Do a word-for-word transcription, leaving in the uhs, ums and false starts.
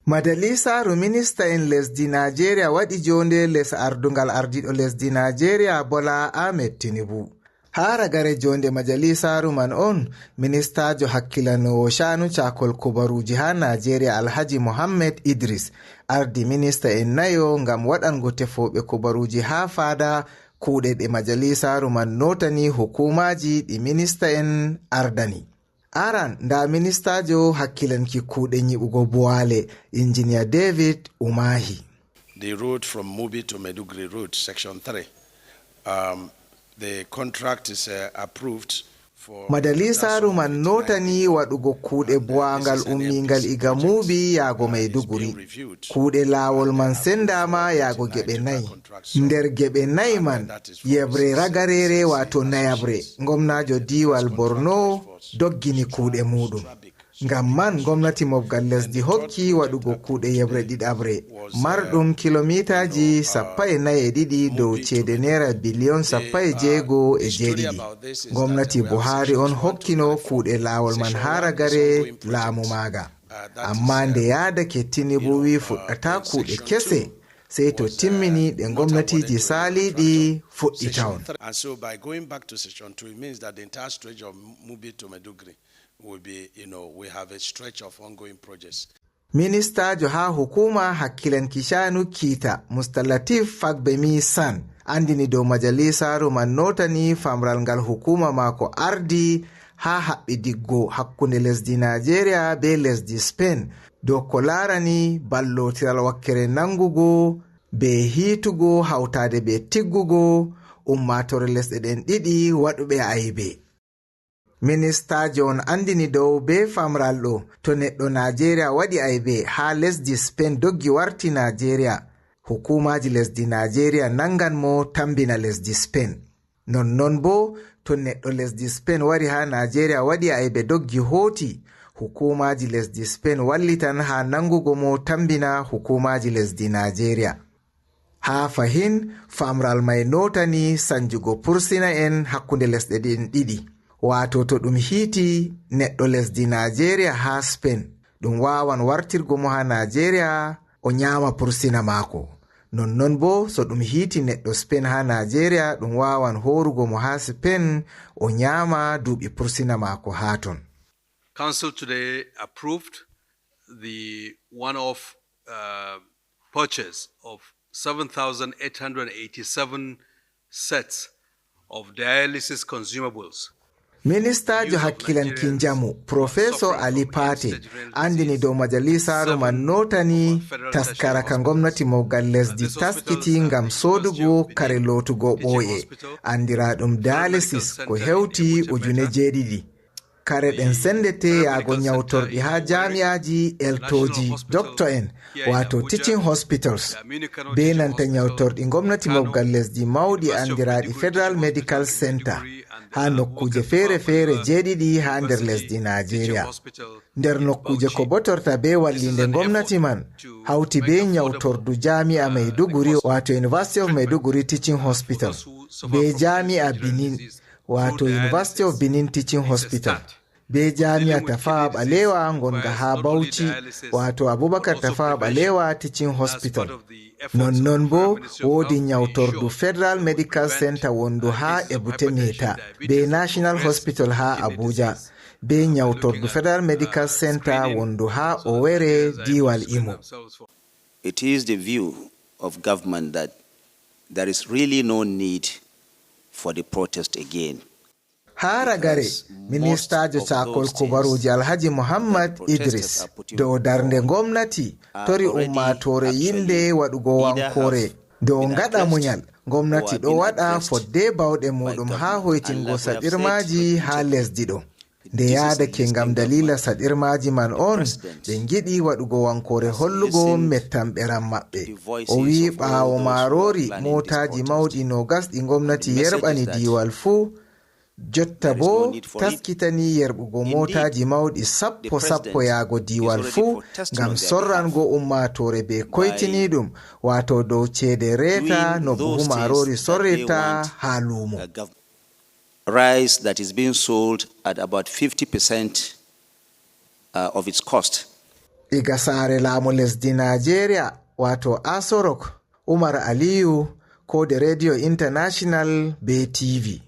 Majalisaaru minista en lesdi Naajeeriya waɗi joonde les ardungal ardiiɗo lesdi Naajeeriya Bola Ahmed Tinubu. Haa ragare joonde majalisaaru man on, ministaajo hakkilanoowo caanu caakol kubaruuji haa Naajeeriya Alhaji Mohammed Idris ardi minista en nayo ngam waɗango tefooɓe kubaruuji haa faada kuuɗe ɗe majalisaaru man nootani hukuumaaji ɗi minista en ardani. Aran nda ministaajo hakkilanki kuuɗe nyiɓugo buwaale, injiniya David Umahi. The road from Mubi to Maiduguri road, section three. Um, the contract is uh, approved for Majalisaaru man nootani waɗugo kuuɗe buwaangal ummingal iga Mubi yaago Maiduguri. Kuuɗe laawol man sendaama yaago geɓe nayi. Nder geɓe nayi man, yeɓre ragareere, waato nayaɓre, ngomnaajo diiwal Borno doggini kuuɗe muuɗum. Ngam man, ngomnati mobgal lesdi hokki waɗugo kuuɗe yeɓre ɗiɗaɓre, marɗum kilomitaaji sappo e nayi e ɗiɗi dow ceede neera biliyon sappo e jeego e jeeɗiɗi. Ngomnati Buhari on hokkino kuuɗe laawol man haa ragare laamu maaga. Ammaa nde yaadake, Tinubu wi fuɗɗata kuuɗe kese, sey to timmini ɗe ngomnatiiji saaliiɗi fuɗɗita on. And so by going back to section two, it means that the entire stretch of Mubi to Maiduguri will be, you know, we have a stretch of ongoing projects. Ministaajo haa hukuuma hakkilanki caanu kiita, Musta Latif Fagbemi San, andini dow majalisaaru man nootani famral ngal hukuuma maako ardi haa haɓɓidiggo hakkunde lesdi Naajeeriya be lesdi Spain dow ko laarani ballootiral wakkere nangugo be hiitugo hawtaade be tiggugo ummaatoore lesɗe ɗen ɗiɗi waɗuɓe aybe. Ministaajo on andini dow be famral ɗo, to neɗɗo Naajeeriya waɗi aybe haa lesdi Spain doggi warti Naajeeriya, hukuumaaji lesdi Naajeeriya nangan mo tambina lesdi Spain. Nonnon boo, to neɗɗo lesdi Spain wari haa Naajeeriya waɗi aybe doggi hooti, hukuumaaji lesdi Spain wallitan haa nangugo mo tambina hukuumaaji lesdi Naajeeriya. Haa fahin, famral may nootani sanjugo pursina'en hakkunde lesɗe ɗin ɗiɗi. Waato to ɗum hiiti neɗɗo lesdi Naajeeriya haa Spain, ɗum waawan wartirgo mo haa Naajeeriya, o nyaama pursina maako. Nonnon boo, so ɗum hiiti neɗɗo Spain haa Naajeeriya, ɗum waawan hoorugo mo haa Spain, o nyaama duuɓi pursina maako haa ton. Council today approved the one-off uh, purchase of seven thousand eight hundred eighty-seven sets of dialysis consumables. Ministaajo hakkilanki njamu, Professor Ali Pate, andini dow majalisaaru man nootani taskara ka ngomnati mobgal lesdi taskiti ngam soodugo kare lootugo ɓooye, andiraaɗum dialysis, ko hewti ujune jeeɗiɗi. Kare ɗen sendete yaago nyawtorɗi haa jaami'aaji eltooji, dokto en, waato teaching hospitals, be nanta nyawtorɗi ngomnati mobgal lesdi mawɗi andiraaɗi Federal Medical Center haa nokkuuje feere-feere jeeɗiɗi haa nder lesdi Naajeeriya. Nder nokkuuje ko botorta be walliinde ngomnati man, hawti be nyawtordu jaami'a Maiduguri, waato University of Maiduguri Teaching Hospital, be jaami'a Benin, waato University of Benin Teaching Hospital, be jaami'a Tafawa Balewa ngonga haa Bauchi, waato Abubakar Tafawa Balewa Teaching Hospital. Nonnon boo, woodi nyawtordu Federal Medical Center wondu haa Ebute Meta, be National Hospital haa Abuja, be nyawtordu Federal Medical Center wondu haa Owerri, diiwal Imo. It is the view of government that there is really no need for the protest again. Haa ragare, ministaajo caakol kubaruuji Alhaji Muhammad Idris dow darnde ngomnati tori ummaatoore yinde waɗugo wankoore dow ngaɗa munyal. Ngomnati ɗo waɗa fodde bawɗe muuɗum haa hoytingo saɗirmaaji haa lesdi ɗo. Nde yaadake ngam daliila saɗirmaaji man on, ɓe ngiɗi waɗugo wankoore hollugo mettamɓeram maɓɓe. O wi'i ɓaawo maaroori, mootaaji mawɗi noogas ɗi ngomnati yerɓani diiwal fuu, jotta boo taskitani yerɓugo mootaaji mawɗi sappo sappo yaago diiwal fuu ngam sorrango ummaatoore bee koytiniiɗum, waato dow ceede reeta no buhu maaroori sorrirta haa luumo. Rice that is being sold at about fifty percent uh, of its cost. Iga saare laamu lesdi Naajeeriya, waato Aso Rock, Umar Aliyu, koode Radio International be T V.